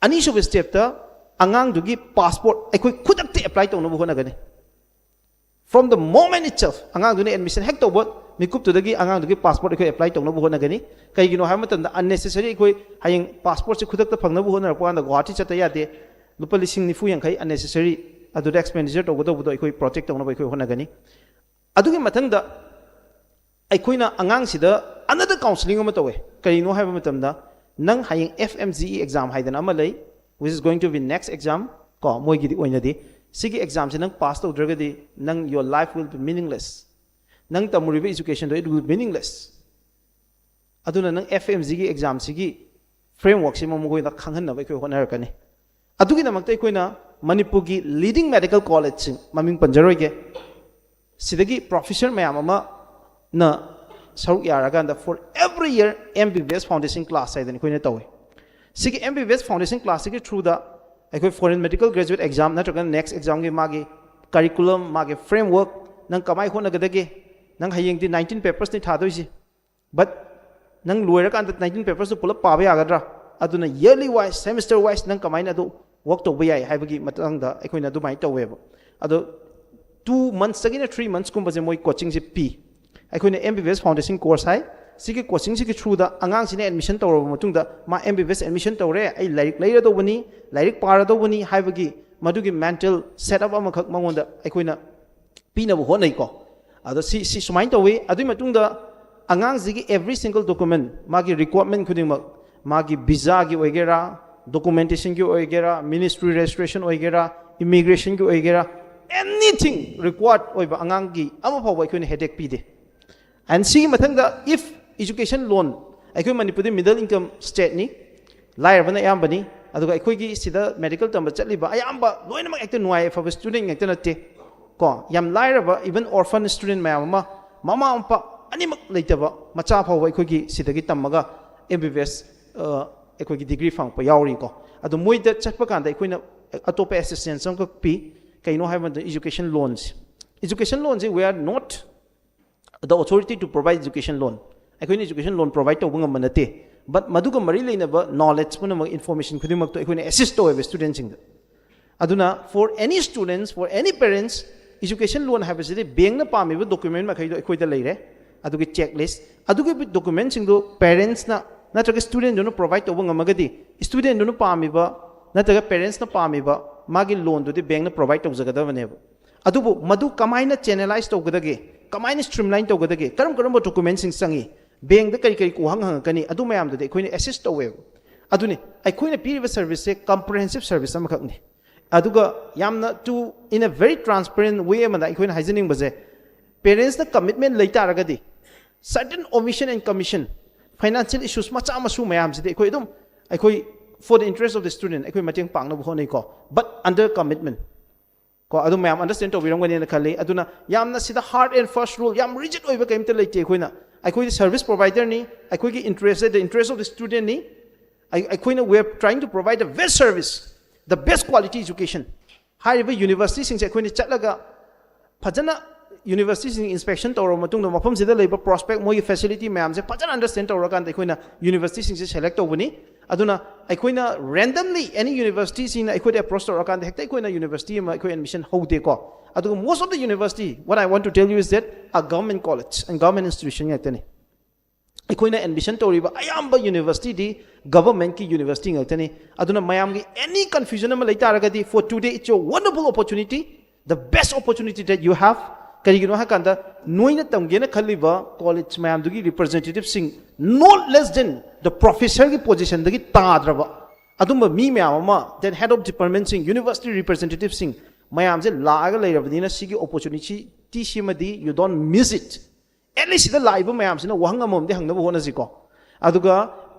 ꯑꯅꯤꯁꯨꯕ stepꯇ ꯑꯉꯥꯡꯗꯨꯒꯤ passport ꯑꯩꯈꯣꯏ ꯈꯨꯗꯛꯇ apply ꯇꯧꯅꯕ ꯍꯣꯠꯅꯒꯅꯤ꯫ From the moment itself, ꯑꯉꯥꯡꯗꯨꯅ admission ꯍꯦꯛ ꯇꯧꯕ ꯃꯤꯀꯨꯞꯇꯨꯗꯒꯤ ꯑꯉꯥꯡꯗꯨꯒꯤ passport ꯑꯩꯈꯣꯏ apply ꯇꯧꯅꯕ ꯍꯣꯠꯅꯒꯅꯤ꯫ ꯀꯩꯒꯤꯅꯣ ꯍꯥꯏꯕ ꯃꯇꯝꯗ unnecessary ꯑꯩꯈꯣꯏ ꯍꯌꯦꯡ passportꯁꯦ ꯈꯨꯗꯛꯇ ꯐꯪꯅꯕ ꯍꯣꯠꯅꯔꯛꯄ ꯀꯥꯟꯗ ꯒꯨꯋꯥꯍꯥꯇꯤ ꯆꯠꯇ ꯌꯥꯗꯦ, ꯂꯨꯄꯥ ꯂꯤꯁꯤꯡ ꯅꯤꯐꯨ ꯌꯥꯡꯈꯩ unnecessary ꯑꯗꯨꯗ expenditure ꯇꯧꯒꯗꯧꯕꯗꯣ ꯑꯩꯈꯣꯏ protect ꯇꯧꯅꯕ ꯑꯩꯈꯣꯏ ꯍꯣꯠꯅꯒꯅꯤ꯫ ꯑꯗꯨꯒꯤ ꯃꯊꯪꯗ ꯑꯩꯈꯣꯏꯅ ꯑꯉꯥꯡꯁꯤꯗ another counselling ꯑꯃ ꯇꯧꯋꯦ꯫ ꯀꯔꯤꯅꯣ ꯍꯥꯏꯕ ꯃꯇꯝꯗ, ꯅꯪ ꯍꯌꯦꯡ F M G E exam ꯍꯥꯏꯗꯅ ꯑꯃ ꯂꯩ, which is going to be next exam ꯀꯣ, ꯃꯣꯏꯒꯤꯗꯤ ꯑꯣꯏꯅꯗꯤ꯫ ꯁꯤꯒꯤ examꯁꯦ ꯅꯪ pass ꯇꯧꯗ꯭ꯔꯒꯗꯤ ꯅꯪ, your life will be meaningless. ꯅꯪ ꯇꯝꯃꯨꯔꯤꯕ educationꯗꯣ, it will be meaningless. ꯑꯗꯨꯅ ꯅꯪ F M Gꯒꯤ examꯁꯤꯒꯤ frameworkꯁꯤꯃ ꯃꯈꯣꯏꯗ ꯈꯪꯍꯟꯅꯕ ꯑꯩꯈꯣꯏ ꯍꯣꯠꯅꯔꯛꯀꯅꯤ꯫ ꯑꯗꯨꯒꯤꯗꯃꯛꯇ ꯑꯩꯈꯣꯏꯅ ꯃꯅꯤꯄꯨꯔꯒꯤ leading medical collegeꯁꯤꯡ, ꯃꯃꯤꯡ ꯄꯟꯖꯔꯣꯏꯒꯦ, ꯁꯤꯗꯒꯤ professor ꯃꯌꯥꯝ ꯑꯃꯅ ꯁꯔꯨꯛ ꯌꯥꯔꯀꯥꯟꯗ for every year M B B S foundation class ꯍꯥꯏꯗꯅ ꯑꯩꯈꯣꯏꯅ ꯇꯧꯏ꯫ ꯁꯤꯒꯤ M B B S foundation classꯁꯤꯒꯤ throughꯗ ꯑꯩꯈꯣꯏ foreign medical graduate exam ꯅꯠꯇ꯭ꯔꯒꯅ next examꯒꯤ ꯃꯥꯒꯤ curriculum, ꯃꯥꯒꯤ framework, ꯅꯪ ꯀꯃꯥꯏꯅ ꯍꯣꯠꯅꯒꯗꯒꯦ, ꯅꯪ ꯍꯌꯦꯡꯗꯤ nineteen papersꯅꯤ ꯊꯥꯗꯣꯏꯁꯤ, but ꯅꯪ ꯂꯣꯏꯔꯀꯥꯟꯗ nineteen papersꯇꯨ ꯄꯨꯂꯞ ꯄꯥꯕ ꯌꯥꯒꯗ꯭ꯔꯥ? ꯑꯗꯨꯅ yearly wise, semester wise ꯅꯪ ꯀꯃꯥꯏꯅ ꯑꯗꯨ work ꯇꯧꯕ ꯌꯥꯏ ꯍꯥꯏꯕꯒꯤ ꯃꯇꯥꯡꯗ ꯑꯩꯈꯣꯏꯅ ꯑꯗꯨꯃꯥꯏꯅ ꯇꯧꯋꯦꯕ꯫ ꯑꯗꯣ two monthsꯇꯒꯤꯅ three monthsꯀꯨꯝꯕꯁꯦ ꯃꯣꯏ coachingꯁꯦ ꯄꯤ꯫ ꯑꯩꯈꯣꯏꯅ M B B S foundation course ꯍꯥꯏ꯫ ꯁꯤꯒꯤ coachingꯁꯤꯒꯤ throughꯗ ꯑꯉꯥꯡꯁꯤꯅ admission ꯇꯧꯔꯕ ꯃꯇꯨꯡꯗ, ꯃꯥ M B B S admission ꯇꯧꯔꯦ, ꯑꯩ ꯂꯥꯏꯔꯤꯛ ꯂꯩꯔꯗꯧꯕꯅꯤ, ꯂꯥꯏꯔꯤꯛ ꯄꯥꯔꯗꯧꯕꯅꯤ ꯍꯥꯏꯕꯒꯤ ꯃꯗꯨꯒꯤ mental setup ꯑꯃꯈꯛ ꯃꯉꯣꯟꯗ ꯑꯩꯈꯣꯏꯅ ꯄꯤꯅꯕ ꯍꯣꯠꯅꯩꯀꯣ꯫ ꯑꯗꯣ ꯁꯤ, ꯁꯤ ꯁꯨꯃꯥꯏꯅ ꯇꯧꯋꯤ꯫ ꯑꯗꯨꯒꯤ ꯃꯇꯨꯡꯗ ꯑꯉꯥꯡꯁꯤꯒꯤ every single document, ꯃꯥꯒꯤ requirement ꯈꯨꯗꯤꯡꯃꯛ, ꯃꯥꯒꯤ ꯚꯤꯖꯥꯒꯤ ꯑꯣꯏꯒꯦꯔꯥ, ꯗꯣꯀꯨꯃꯦꯟꯇꯦꯁꯟꯒꯤ ꯑꯣꯏꯒꯦꯔꯥ, ꯃꯤꯅꯤꯁꯇ꯭ꯔꯤ ꯔꯦꯖꯤꯁꯇ꯭ꯔꯦꯁꯟ ꯑꯣꯏꯒꯦꯔꯥ, ꯏꯃꯤꯒ꯭ꯔꯦꯁꯟꯒꯤ ꯑꯣꯏꯒꯦꯔꯥ, anything required ꯑꯣꯏꯕ ꯑꯉꯥꯡꯒꯤ ꯑꯃ ꯐꯥꯎꯕ ꯑꯩꯈꯣꯏꯅ ꯍꯦꯗꯦꯛ ꯄꯤꯗꯦ꯫ And ꯁꯤꯒꯤ ꯃꯊꯪꯗ, if education loan, ꯑꯩꯈꯣꯏ ꯃꯅꯤꯄꯨꯔꯗꯤ middle income stateꯅꯤ, ꯂꯥꯏꯔꯕꯅ ꯑꯌꯥꯝꯕꯅꯤ꯫ ꯑꯗꯨꯒ ꯑꯩꯈꯣꯏꯒꯤ ꯁꯤꯗ ꯃꯦꯗꯤꯀꯦꯜ ꯇꯝꯕ ꯆꯠꯂꯤꯕ ꯑꯌꯥꯝꯕ ꯂꯣꯏꯅꯃꯛ ꯍꯦꯛꯇ ꯅꯨꯡꯉꯥꯏ ꯌꯥꯏꯐꯕ ꯁ꯭ꯇꯨꯗꯦꯟ ꯉꯥꯛꯇ ꯅꯠꯇꯦ ꯀꯣ꯫ ꯌꯥꯝ ꯂꯥꯏꯔꯕ, even orphan student ꯃꯌꯥꯝ ꯑꯃ, ꯃꯃꯥ ꯃꯄꯥ ꯑꯅꯤꯃꯛ ꯂꯩꯇꯕ ꯃꯆꯥ ꯐꯥꯎꯕ ꯑꯩꯈꯣꯏꯒꯤ ꯁꯤꯗꯒꯤ ꯇꯝꯃꯒ ꯑꯦꯝ ꯕꯤ ꯕꯤ ꯑꯦꯁ ꯑꯩꯈꯣꯏꯒꯤ ꯗꯤꯒ꯭ꯔꯤ ꯐꯪꯉꯛꯄ ꯌꯥꯎꯔꯤꯀꯣ꯫ ꯑꯗꯣ ꯃꯣꯏꯗ ꯆꯠꯄ ꯀꯥꯟꯗ ꯑꯩꯈꯣꯏꯅ ꯑꯇꯣꯞꯄ ꯑꯦꯁꯤꯁꯇꯦꯟꯁ ꯑꯃꯈꯛ ꯄꯤ꯫ ꯀꯩꯅꯣ ꯍꯥꯏꯕ ꯃꯇꯝꯗ education loanꯁꯦ, education loanꯁꯦ, we are not the authority to provide education loan. ꯑꯩꯈꯣꯏꯅ education loan provide ꯇꯧꯕ ꯉꯝꯕ ꯅꯠꯇꯦ꯫ But ꯃꯗꯨꯒ ꯃꯔꯤ ꯂꯩꯅꯕ knowledge ꯄꯨꯝꯅꯃꯛ, information ꯈꯨꯗꯤꯡꯃꯛꯇꯣ ꯑꯩꯈꯣꯏꯅ assist ꯇꯧꯋꯦꯕ ꯁ꯭ꯇꯨꯗꯦꯟꯁꯤꯡꯗ꯫ ꯑꯗꯨꯅ for any students, for any parents, education loan ꯍꯥꯏꯕꯁꯤꯗꯤ ꯕꯦꯡꯅ ꯄꯥꯝꯃꯤꯕ ꯗꯣꯀ꯭ꯌꯨꯃꯦꯟ ꯃꯈꯩꯗꯣ ꯑꯩꯈꯣꯏꯗ ꯂꯩꯔꯦ, ꯑꯗꯨꯒꯤ ꯆꯦꯛ ꯂꯤꯁ, ꯑꯗꯨꯒꯤ ꯗꯣꯀ꯭ꯌꯨꯃꯦꯟꯁꯤꯡꯗꯨ ꯄꯦꯔꯦꯟꯁꯅ ꯅꯠꯇ꯭ꯔꯒ ꯁ꯭ꯇꯨꯗꯦꯟꯗꯨꯅ ꯄ꯭ꯔꯣꯚꯥꯏꯗ ꯇꯧꯕ ꯉꯝꯃꯒꯗꯤ, ꯁ꯭ꯇꯨꯗꯦꯟꯗꯨꯅ ꯄꯥꯝꯃꯤꯕ ꯅꯠꯇ꯭ꯔꯒ ꯄꯦꯔꯦꯟꯁꯅ ꯄꯥꯝꯃꯤꯕ ꯃꯥꯒꯤ ꯂꯣꯟꯗꯨꯗꯤ ꯕꯦꯡꯅ ꯄ꯭ꯔꯣꯚꯥꯏꯗ ꯇꯧꯖꯒꯗꯕꯅꯦꯕ꯫ ꯑꯗꯨꯕꯨ ꯃꯗꯨ ꯀꯃꯥꯏꯅ ꯆꯦꯅꯦꯂꯥꯏꯁ ꯇꯧꯒꯗꯒꯦ, ꯀꯃꯥꯏꯅ ꯁ꯭ꯇ꯭ꯔꯤꯝꯂꯥꯏꯟ ꯇꯧꯒꯗꯒꯦ, ꯀꯔꯝ ꯀꯔꯝꯕ ꯗꯣꯀ꯭ꯌꯨꯃꯦꯟꯁꯤꯡ ꯆꯪꯉꯤ, ꯕꯦꯡꯗ ꯀꯔꯤ ꯀꯔꯤ ꯋꯥꯍꯪ ꯍꯪꯉꯛꯀꯅꯤ, ꯑꯗꯨ ꯃꯌꯥꯝꯗꯨꯗꯤ ꯑꯩꯈꯣꯏꯅ ꯑꯦꯁꯤꯁ ꯇꯧꯋꯦꯕ꯫ ꯑꯗꯨꯅꯤ ꯑꯩꯈꯣꯏꯅ ꯄꯤꯔꯤꯕ ꯁꯔꯚꯤꯁꯁꯦ ꯀꯝꯄ꯭ꯔꯤꯍꯦꯟꯁꯤꯞ ꯁꯔꯚꯤꯁ ꯑꯃꯈꯛꯅꯤ꯫ ꯑꯗꯨꯒ ꯌꯥꯝꯅ to, in a very transparent way ꯑꯃꯗ ꯑꯩꯈꯣꯏꯅ ꯍꯥꯏꯖꯅꯤꯡꯕꯁꯦ, ꯄꯦꯔꯦꯟꯁꯅ ꯀꯃꯤꯠꯃꯦꯟ ꯂꯩ ꯇꯥꯔꯒꯗꯤ, certain omission and commission, financial issues ꯃꯆꯥ ꯃꯁꯨ ꯃꯌꯥꯝꯁꯤꯗꯤ ꯑꯩꯈꯣꯏ ꯑꯗꯨꯝ, ꯑꯩꯈꯣꯏ for the interest of the student ꯑꯩꯈꯣꯏ ꯃꯇꯦꯡ ꯄꯥꯡꯅꯕ ꯍꯣꯠꯅꯩꯀꯣ, but under commitment ꯀꯣ꯫ ꯑꯗꯨ ꯃꯌꯥꯝ ꯑꯟꯗꯔꯁ꯭ꯇꯦꯟ ꯇꯧꯕꯤꯔꯝꯒꯅꯦꯅ ꯈꯜꯂꯤ꯫ ꯑꯗꯨꯅ ꯌꯥꯝꯅ ꯁꯤꯗ hard and fast rule, ꯌꯥꯝ ꯔꯤꯖꯤꯠ ꯑꯣꯏꯕ ꯀꯔꯤꯝꯇ ꯂꯩꯇꯦ꯫ ꯑꯩꯈꯣꯏꯅ, ꯑꯩꯈꯣꯏꯗꯤ ꯁꯔꯚꯤꯁ ꯄ꯭ꯔꯣꯚꯥꯏꯗꯔꯅꯤ, ꯑꯩꯈꯣꯏꯒꯤ interest, the interest of the studentꯅꯤ꯫ ꯑꯩ-, ꯑꯩꯈꯣꯏꯅ, we are trying to provide the best service, the best quality education꯫ ꯍꯥꯏꯔꯤꯕ ꯌꯨꯅꯤꯚꯔꯁꯤꯇꯤꯁꯤꯡꯁꯦ ꯑꯩꯈꯣꯏꯅ ꯆꯠꯂꯒ ꯐꯖꯅ ꯌꯨꯅꯤꯚꯔꯁꯤꯇꯤꯁꯤꯡ ꯏꯟꯁꯄꯦꯛꯁꯟ ꯇꯧꯔꯕ ꯃꯇꯨꯡꯗ, ꯃꯐꯝꯁꯤꯗ ꯂꯩꯕ ꯄ꯭ꯔꯣꯁꯄꯦꯛ, ꯃꯣꯏꯒꯤ ꯐꯦꯁꯤꯂꯤꯇꯤ ꯃꯌꯥꯝꯁꯦ ꯐꯖꯅ ꯑꯟꯗꯔꯁ꯭ꯇꯦꯟ ꯇꯧꯔꯀꯥꯟꯗ ꯑꯩꯈꯣꯏꯅ ꯌꯨꯅꯤꯚꯔꯁꯤꯇꯤꯁꯤꯡꯁꯦ ꯁꯦꯂꯦꯛ ꯇꯧꯕꯅꯤ꯫ ꯑꯗꯨꯅ ꯑꯩꯈꯣꯏꯅ ꯔꯦꯟꯗꯝꯂꯤ ꯑꯦꯅꯤ ꯌꯨꯅꯤꯚꯔꯁꯤꯇꯤꯁꯤꯡꯅ ꯑꯩꯈꯣꯏꯗ ꯑꯦꯄ꯭ꯔꯣꯁ ꯇꯧꯔꯀꯥꯟꯗ ꯍꯦꯛꯇ ꯑꯩꯈꯣꯏꯅ ꯌꯨꯅꯤꯚꯔꯁꯤꯇꯤ ꯑꯃ ꯑꯩꯈꯣꯏ ꯑꯦꯗꯃꯤꯁꯟ ꯍꯧꯗꯦꯀꯣ꯫ ꯑꯗꯨꯒ most of the university, what I want to tell you is that, a government college and government institution ꯉꯥꯛꯇꯅꯤ꯫ ꯑꯩꯈꯣꯏꯅ ꯑꯦꯗꯃꯤꯁꯟ ꯇꯧꯔꯤꯕ ꯑꯌꯥꯝꯕ ꯌꯨꯅꯤꯚꯔꯁꯤꯇꯤꯗꯤ ꯒꯚꯔꯟꯃꯦꯟꯠꯀꯤ ꯌꯨꯅꯤꯚꯔꯁꯤꯇꯤ ꯉꯥꯛꯇꯅꯤ꯫ ꯑꯗꯨꯅ ꯃꯌꯥꯝꯒꯤ ꯑꯦꯅꯤ ꯀꯟꯐ꯭ꯌꯨꯖꯟ ꯑꯃ ꯂꯩ ꯇꯥꯔꯒꯗꯤ, for today it's your wonderful opportunity, the best opportunity that you have, ꯀꯔꯤꯒꯤꯅꯣ ꯍꯥꯏ ꯀꯥꯟꯗ, ꯅꯣꯏꯅ ꯇꯝꯒꯦꯅ ꯈꯜꯂꯤꯕ ꯀꯣꯂꯦꯖ ꯃꯌꯥꯝꯗꯨꯒꯤ ꯔꯤꯄ꯭ꯔꯖꯦꯟꯇꯦꯇꯤꯞꯁꯤꯡ, not less than the professorꯒꯤ ꯄꯣꯖꯤꯁꯟꯗꯒꯤ ꯇꯥꯗ꯭ꯔꯕ ꯑꯗꯨꯝꯕ ꯃꯤ ꯃꯌꯥꯝ ꯑꯃ, then head of departmentꯁꯤꯡ, university representativeꯁꯤꯡ ꯃꯌꯥꯝꯁꯦ ꯂꯥꯛꯑꯒ ꯂꯩꯔꯕꯅꯤꯅ, ꯁꯤꯒꯤ opportunityꯁꯤꯃꯗꯤ you don't miss it꯫ At least ꯁꯤꯗ ꯂꯥꯛꯏꯕ ꯃꯌꯥꯝꯁꯤꯅ ꯋꯥꯍꯪ ꯑꯃꯃꯝꯗꯤ ꯍꯪꯅꯕ ꯍꯣꯠꯅꯁꯤꯀꯣ꯫ ꯑꯗꯨꯒ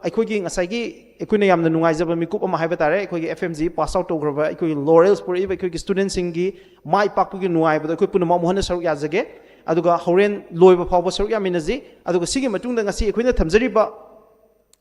ꯑꯩꯈꯣꯏꯒꯤ ꯉꯁꯥꯏꯒꯤ ꯑꯩꯈꯣꯏꯅ ꯌꯥꯝꯅ ꯅꯨꯡꯉꯥꯏꯖꯕ ꯃꯤꯀꯨꯞ ꯑꯃ ꯍꯥꯏꯕ ꯇꯥꯔꯦ, ꯑꯩꯈꯣꯏꯒꯤ F M G pass out ꯇꯧꯈ꯭ꯔꯕ, ꯑꯩꯈꯣꯏꯒꯤ laurels ꯄꯨꯔꯛꯏꯕ ꯑꯩꯈꯣꯏꯒꯤ studentꯁꯤꯡꯒꯤ ꯃꯥꯏ ꯄꯥꯛꯄꯒꯤ ꯅꯨꯡꯉꯥꯏꯕꯗꯣ ꯑꯩꯈꯣꯏ ꯄꯨꯝꯅꯃꯛ ꯃꯨꯍꯟꯅ ꯁꯔꯨꯛ ꯌꯥꯖꯒꯦ꯫ ꯑꯗꯨꯒ ꯍꯣꯔꯦꯟ ꯂꯣꯏꯕ ꯐꯥꯎꯕ ꯁꯔꯨꯛ ꯌꯥꯃꯤꯟꯅꯁꯤ꯫ ꯑꯗꯨꯒ ꯁꯤꯒꯤ ꯃꯇꯨꯡꯗ ꯉꯁꯤ ꯑꯩꯈꯣꯏꯅ ꯊꯝꯖꯔꯤꯕ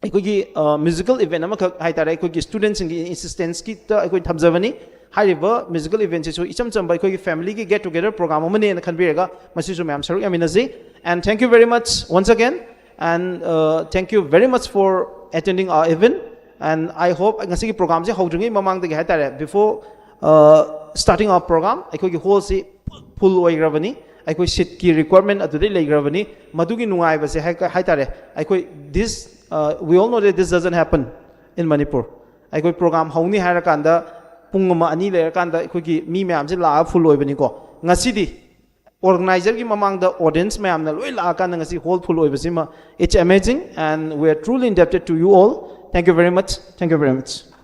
ꯑꯩꯈꯣꯏꯒꯤ, ꯑ, musical event ꯑꯃꯈꯛ ꯍꯥꯏ ꯇꯥꯔꯦ, ꯑꯩꯈꯣꯏꯒꯤ studentꯁꯤꯡꯒꯤꯗ ꯑꯩꯈꯣꯏ ꯊꯝꯖꯕꯅꯤ꯫ ꯍꯥꯏꯔꯤꯕ musical eventꯁꯤꯁꯨ ꯏꯆꯝ ꯆꯝꯕ ꯑꯩꯈꯣꯏꯒꯤ familyꯒꯤ get together program ꯑꯃꯅꯦꯅ ꯈꯟꯕꯤꯔꯒ ꯃꯁꯤꯁꯨ ꯃꯌꯥꯝ ꯁꯔꯨꯛ ꯌꯥꯃꯤꯟꯅꯁꯤ꯫ And thank you very much once again, and, uh, thank you very much for attending our event. And I hope ꯉꯁꯤꯒꯤ programꯁꯦ ꯍꯧꯗ꯭ꯔꯤꯉꯩ ꯃꯃꯥꯡꯗꯒꯤ ꯍꯥꯏ ꯇꯥꯔꯦ, before, uh, starting our program, ꯑꯩꯈꯣꯏꯒꯤ hallꯁꯤ full ꯑꯣꯏꯈ꯭ꯔꯕꯅꯤ꯫ ꯑꯩꯈꯣꯏ seatꯀꯤ requirement ꯑꯗꯨꯗꯩ ꯂꯩꯈ꯭ꯔꯕꯅꯤ꯫ ꯃꯗꯨꯒꯤ ꯅꯨꯡꯉꯥꯏꯕꯁꯦ ꯍꯥꯏ, ꯍꯥꯏ ꯇꯥꯔꯦ, ꯑꯩꯈꯣꯏ this, uh, we all know that this doesn't happen in Manipur꯫ ꯑꯩꯈꯣꯏ program ꯍꯧꯅꯤ ꯍꯥꯏꯔꯀꯥꯟꯗ ꯄꯨꯡ ꯑꯃ ꯑꯅꯤ ꯂꯩꯔꯀꯥꯟꯗ ꯑꯩꯈꯣꯏꯒꯤ ꯃꯤ ꯃꯌꯥꯝꯁꯦ ꯂꯥꯛꯑꯒ full ꯑꯣꯏꯕꯅꯤꯀꯣ꯫ ꯉꯁꯤꯗꯤ organizerꯒꯤ ꯃꯃꯥꯡꯗ audience ꯃꯌꯥꯝꯅ ꯂꯣꯏ ꯂꯥꯛꯑꯀꯥꯟꯗ ꯉꯁꯤ hall full ꯑꯣꯏꯕꯁꯤꯃ, it's amazing, and we are truly indebted to you all. Thank you very much. Thank you very much.